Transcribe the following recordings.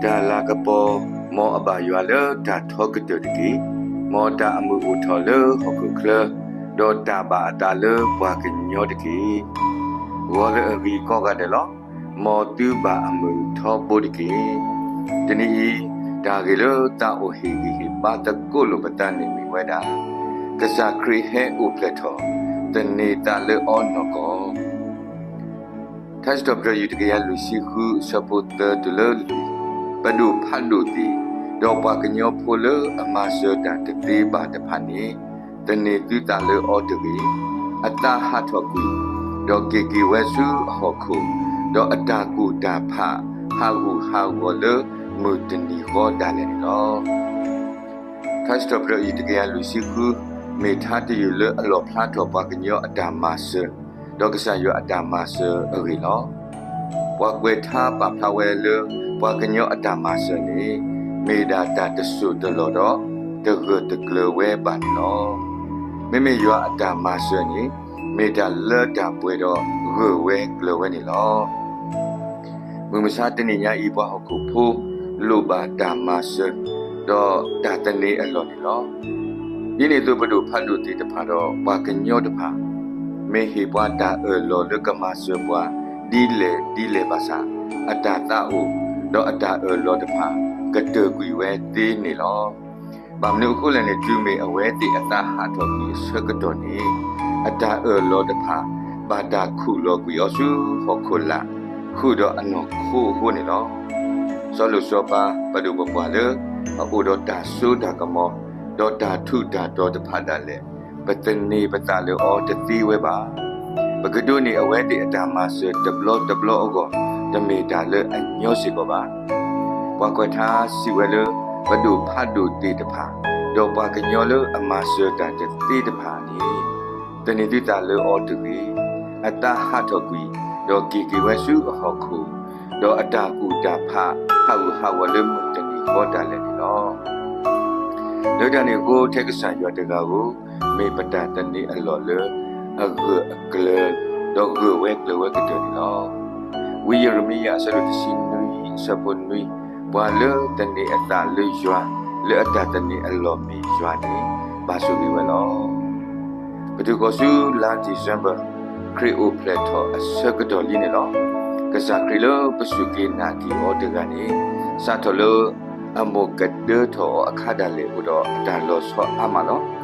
တၢ်လၤကပီၤ, မ်အဘၣ်ယွၤလၢတၢ်ထီကတၢၢ်တက့ၢ်. မ်တၢ်အမုာ်အိၣ်ထီၣ်လၢဟီၣ်ခိၣ်ချၢ, ဒီးတၢ်ဘၣ်အသးလၢပှၤကညီတက့ၢ်. ဂီၤလၢအဂ့ၤကိးဂၤဒဲးလီၤ. မ်သုဘၣ်အမုာ်ထီဘိတက့ၢ်. တနံၤအံၤ, တၢ်ဂ့ၢ်လၢသးအိၣ်ဟ့ၣ်ဂံၢ်ဟ့ၣ်ဘါသကိးလိာ်ပသးန့ၣ်မ့ၢ်ဝဲဒၣ်, ကစၢ်ခရံာ်ဟဲအိၣ်ဖျဲၣ်ထီၣ် သန့ၤသးလၢအီၤနီၢ်ကီၢ် ထါစံးထီၣ်ပတြၢၤ ယူၢ်တကယၤလွံၢ်ဆံဃု အဆၢဖိသၢတုၤလၢလွံၢ်, ပဒိၣ်ဖးဒိၣ်သ့ၣ်, ဒီးပှၤကညီဖိလၢအမၤစၢၤတၢ်တသ့ဘၣ်တဖၣ်န့ၣ်, သန့ၤသုသးလၢအီၤတဂ့ၤ. အသးဟးထီၣ်ကွံာ်, ဒီးက့ၤက့ၤဝဲဆူအဟီၣ်ခိၣ်, ဒီးအတၢ်ကူၣ်တၢ်ဖးဟးဂူာ်ဟးဂီၤလၢမုၢ်တနံၤဃီဒၣ်လဲာ်န့ၣ်လီၤ. ထါစံးထီၣ်ပတြၢၤ ယူၢ်တကယၤလွံၢ်ဆံဃု မ့ၢ်ထါတယုၢ်လၢအလီၣ်ဖျါထီၣ်ပှၤကညီအတၢ်မၤစၢၤ, ဒီးကစၢ်ယွၤအတၢ်မၤစၢၤအဂ့ၢ်လီၤ. ပှၤကွဲးထါပာ်ဖျါဝဲလၢပှၤကညီအတၢ်မၤစၢၤန့ၣ်, မ့ၢ်ဒၣ်တၢ်တစိၢ်တလီၢ်ဒီးတဂၢၢ်တကျၢၤဝဲဘၣ်န့ၣ်လီၤ. မ့မ့ၢ်ယွၤအတၢ်မၤစၢၤန့ၣ်, မ့ၢ်တၢ်လၢတၢ်ပှဲၤဒီးဂၢၢ်ဝဲကျၢၤဝဲန့ၣ်လီၤ. မုၢ်မဆါတနံၤညါအံၤ ပှၤဟီၣ်ခိၣ်ဖိလိၣ်ဘၣ်တၢ်မၤစၢၤ, ဒီးတၢ်သန့ၤအလီၢ်န့ၣ်လီၤ. ဒ်န့ၣ်အသိး ပဒိၣ်ဖးဒိၣ်သ့ၣ်တဖၣ်ဒီးပှၤကညီတဖၣ်, မ့ၢ်ဟ့ၣ်ပှၤတၢ်အၢၣ်လီၤလၢကမၤစၢၤပှၤဒ်လဲၣ်ဒ်လဲၣ်ဘၣ်ဆၣ်, အတၢ်သးအိၣ်, ဒီးအတၢ်အၢၣ်လီၤတဖၣ်ကတၢၢ်ကွံာ်ဝဲသ့န့ၣ်လီၤ. ဘၣ်မနုၤအဃိလဲၣ်န့ၣ်, တုၤမ့ၢ်အဝဲသ့ၣ်အသးဟးထီၣ်ကွံာ်အဆၢကတီၢ်န့ၣ်, အတၢ်အၢၣ်လီၤတဖၣ် ဘၣ်တၢ်ခူၣ်လီၤကွံာ်အီၤဆူဟီၣ်ခိၣ်လာ်ဃုာ်ဒီးအနီၢ်ခိအဃိန့ၣ်လီၤ. စီၤလိၣ်စီၤပၤ ပဒိၣ်ပပှၢ်လၢအအိၣ်ဒီးတၢ်စိတၢ်ကမီၤ, ဒီးတၢ်ထူးတၢ်တီၤတဖၣ်ဒၣ်လဲာ်, ပသန့ၤပသးလၢအီၤတသ့ဝဲဘၣ်. ပကဒိးန့ၢ်အဝဲသ့ၣ်အတၢ်မၤစၢၤတဘျီတဘျီအဂီၢ်, တမ့ၢ်တၢ်လၢအညီစ့ၢ်ကီးဘၣ်. ပှၤကွဲးထါစံးဝဲလၢ ပဒိၣ်ဖးဒိၣ်သ့ၣ်တဖၣ်, ဒီးပှၤကညီလၢအမၤစၢၤတၢ်တသ့တဖၣ်န့ၣ်, သန့ၤသုသးလၢအီၤတဂ့ၤ. အသးဟးထီၣ်ကွံာ်, ဒီးက့ၤက့ၤဝဲဆူအဟီၣ်ခိၣ်, ဒီးအတၢ်ကူၣ်တၢ်ဖးဟးဂူာ်ဟးဂီၤလၢမုၢ်တနံၤဃီဒၣ်လဲာ်န့ၣ်လီၤ. လၢတၢ်န့ၣ်အဃိ ထဲကစၢ်ယွၤတဂၤဧိၤ, မ့ၢ်ပတၢ်သန့ၤအလီၢ်လၢအဂၢၢ်အကျၢၤ, ဒီးဂၢၢ်ဝဲကျၢၤဝဲကတၢၢ်န့ၣ်လီၤ. ဝံယံးရမံယၤ အဆၢဒိၣ်တဆံနွံ အဆၢဖိနွံ, ပှၤလၢသန့ၤအသးလၢယွၤ, လၢအတၢ်သန့ၤအလီၢ်မ့ၢ်ယွၤန့ၣ်, ဘၣ်ဆိၣ်ဂ့ၤဝဲလီၤ. ပတုၤဃီၤဆူလါ December, ခရံာ်အိၣ်ဖျဲၣ်ထီၣ်အဆၢကတီၢ်လံန့ၣ်လီၤ. ကစၢ်ခရံာ်လၢပစူၢ်က့ၤနာ်က့ၤအီၤတဂၤန့ၣ်, စးထီၣ်လၢအမိၢ်ကဒၢထီၣ်အီၤအခါဒၣ်လဲာ် အိၣ်ဒီးအတၢ်လီၤဆီအါမးလီၤ.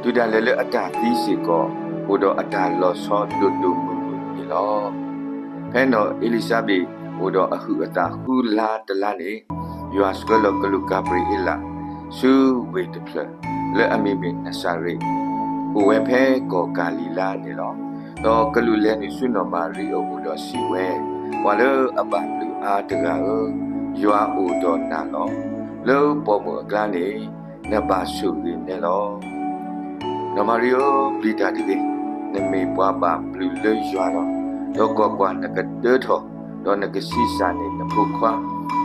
တုၤဒၣ်လဲာ်လၢအတၢ်သံစ့ၢ်ကီး, အိၣ်ဒီးအတၢ်လီၤဆီဒိၣ်ဒိၣ်မုၢ်မုၢ်န့ၣ်လီၤ. ဖဲနီၢ်အ့လံၤစါဘ့း အိၣ်ဒီးအဟုးအသးဃုလါတလါန့ၣ်, ယွၤဆှၢလီၤကလူးကၤဘြံၤအ့လး ဆူဝ့ၢ်တဖျၢၣ် လၢအမံၤမ့ၢ်နစၤရ့း, အိၣ်ဝဲဖဲကီၢ်ကၤလံၤလါန့ၣ်လီၤ. ဒီးကလူးလဲၤနုာ်ဆူနီၢ်မၤရံအအိၣ်ဒီးစံးဝဲ, ပှၤလၢအဘၣ်ဘျုးအါတဂၤဧၢ, ယွၤအိၣ်ဒီးနၤလီၤ. လၢပိာ်မုၣ်အကျါန့ၣ်, နဘၣ်ဆိၣ်ဂ့ၤနဲလီၤ. နီၢ်မၤရံဧၢ, ပျံၤတၢ်တဂ့ၤ, နမ့ၢ်ပှၤဘၣ်ဘျုးလၢယွၤလီၤ. ဒီးကွၢ်ကွၢ်, နကဒၢထီၣ်, ဒီးနကဆံးစၢ်န့ၢ်နဖိခွါ,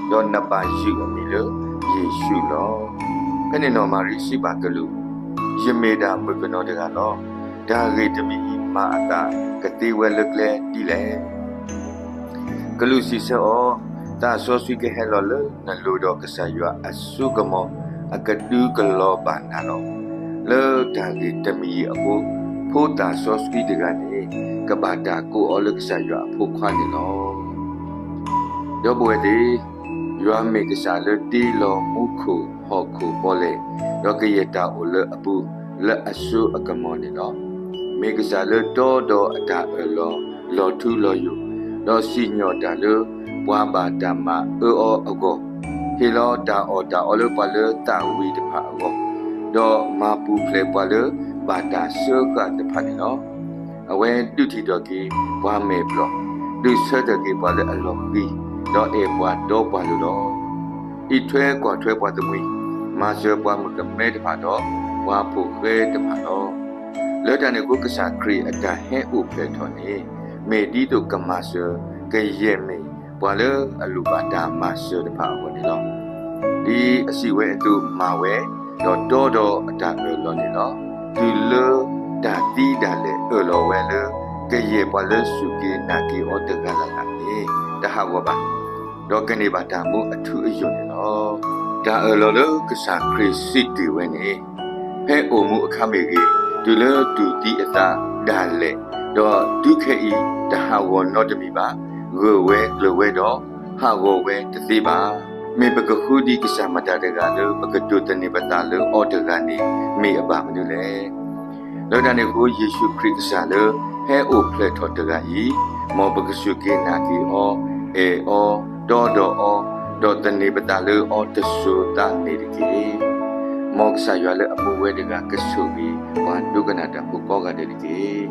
ဒီးနဘၣ်ယုၢ်အမံၤလၢယ့ၣ်ၡူးလီၤ. ဖဲန့ၣ်နီၢ်မၤရံစံးဘၣ်ကလူး, ယမ့ၢ်ဒၣ်မုၣ်ကနီၤတဂၤလီၤ. တၢ်ဂ့ၢ်တမံၤအံၤမၤအသးကသ့ဝဲလၢကျဲဒ်လဲၣ်. ကလူးစံးဆၢအီၤ, သးစီဆှံကဟဲလီၤလၢနလိၤဒီးကစၢ်ယွၤအစိကမီၤအကဒုကလီၤဘၣ်နၤလီၤ. လၢတၢ်ဂ့ၢ်တမံၤအံၤအဃိ, ဖိသၣ်စီဆှံတဂၤန့ၣ် ကဘၣ်တၢ်ကိးအီၤလၢကစၢ်ယွၤအဖိခွါန့ၣ်လီၤ. ဒီပုၢ်ဝဲၢ်သ့ၣ်, ယွၤမ့ၢ်ကစၢ်လၢတ့လီၤမူခိၣ်ဟီၣ်ခိၣ်ပီၣ်လဲၣ်, ဒီးကယဲၢ်တၢ်အိၣ်လၢအပူၤလၢအစိအကမီၤန့ၣ်လီၤ. မ့ၢ်ကစၢ်လၢတီဒီးအတၢ်အၢၣ်လီၤလီၤထူလီၤယိာ်, ဒီးစံၣ်ညီၣ်တၢ်လၢပှၤဘၣ်တၢ်မၤအၢအီၤအဂီၢ်, ဟ့ၣ်လီၤတၢ်အီၣ်တၢ်အီလၢပှၤလၢသးဝံၣ်တဖၣ်အဂီၢ်, ဒီးမၤပူၤဖျဲးပှၤလၢဘၣ်တၢ်စၢဃာ်တဖၣ်န့ၣ်လီၤ. အဝဲဒုးထံၣ်ထီၣ်က့ၤပှၤမဲာ်ဘျီၣ်, ဒုးဆၢထၢၣ်က့ၤပှၤလၢအလီၤဃံၤ, ဒီးအဲၣ်ပှၤဒီပှၤလိၤလီၤ. အံးထွဲကွၢ်ထွဲပှၤသမှံၤ, မၤစၢၤပှၤမုၣ်ကမဲတဖၣ်ဒီးပှၤဖိဃဲတဖၣ်လီၤ. လၢတၢ်န့ၣ်အဃိ ကစၢ်ခရံာ်အတၢ်ဟဲအိၣ်ဖျဲၣ်ထီၣ်န့ၣ်, မ့ၢ်ဒ်သိးကမၤစၢၤကယဲၢ်မ့ၢ်ပှၤလၢအလိၣ်ဘၣ်တၢ်မၤစၢၤတဖၣ်အဂီၢ်န့ၣ်လီၤ. ဒ်အစံးဝဲအသိးမၤဝဲ, ဒီးတီဒီးအတၢ်အၢၣ်လီၤန့ၣ်လီၤ. တုၤလၢတၢ်သံဒၣ်လဲာ်အၢၣ်လီၤဝဲလၢ ကယဲၢ်ပှၤလၢစူၢ်က့ၤနာ်က့ၤအီၤတဂၤလၢ်လၢ်န့ၣ် တဟးဂီၤဘၣ်. ဒီးကန့ၢ်ဘၣ်တၢ်မူအထူအယိာ်န့ၣ်လီၤ. တၢ်အၢၣ်လီၤလၢကစၢ်ခရံာ်စံးတ့ၢ်ဝဲန့ၣ်, ဖဲအိၣ်မူအခါမ့ၢ်ဂ့ၤ, တုၤလၢတူၢ်သံအသးဒၣ်လဲာ်, ဒီးတုၤခဲအံၤတဟးဂီၤနီတမံၤဘၣ်, ဂၢၢ်ဝဲကျၢၤဝဲဒီးဟးဂီၤဝဲတသ့ဘၣ်. မ့ၢ်ပကဃုဒံးကစၢ်မတၤတဂၤလၢပကဒိးသန့ၤပသးလၢအီၤတဂၤန့ၣ် မ့ၢ်အဘၣ်မနုၤလဲၣ်. လၢတၢ်န့ၣ်အဃိ ယ့ၣ်ၡူးခရံာ်ကစၢ်လၢဟဲအိၣ်ဖျဲၣ်ထီၣ်တဂၤအံၤ, မ်ပကစူၢ်က့ၤနာ်က့ၤအီၤ, အဲၣ်အီၤ, ဒီဒီးအီၤ, ဒီးသန့ၤပသးလၢအီၤတစိၤသးန့ၣ်တက့ၢ်. မ်ကစၢ်ယွၤလၢအမူဝဲတဂၤကဆိၣ်ဂ့ၤပှၤဒိကနၣ်တၢ်ဖိကိးဂၤဒဲးတက့ၢ်.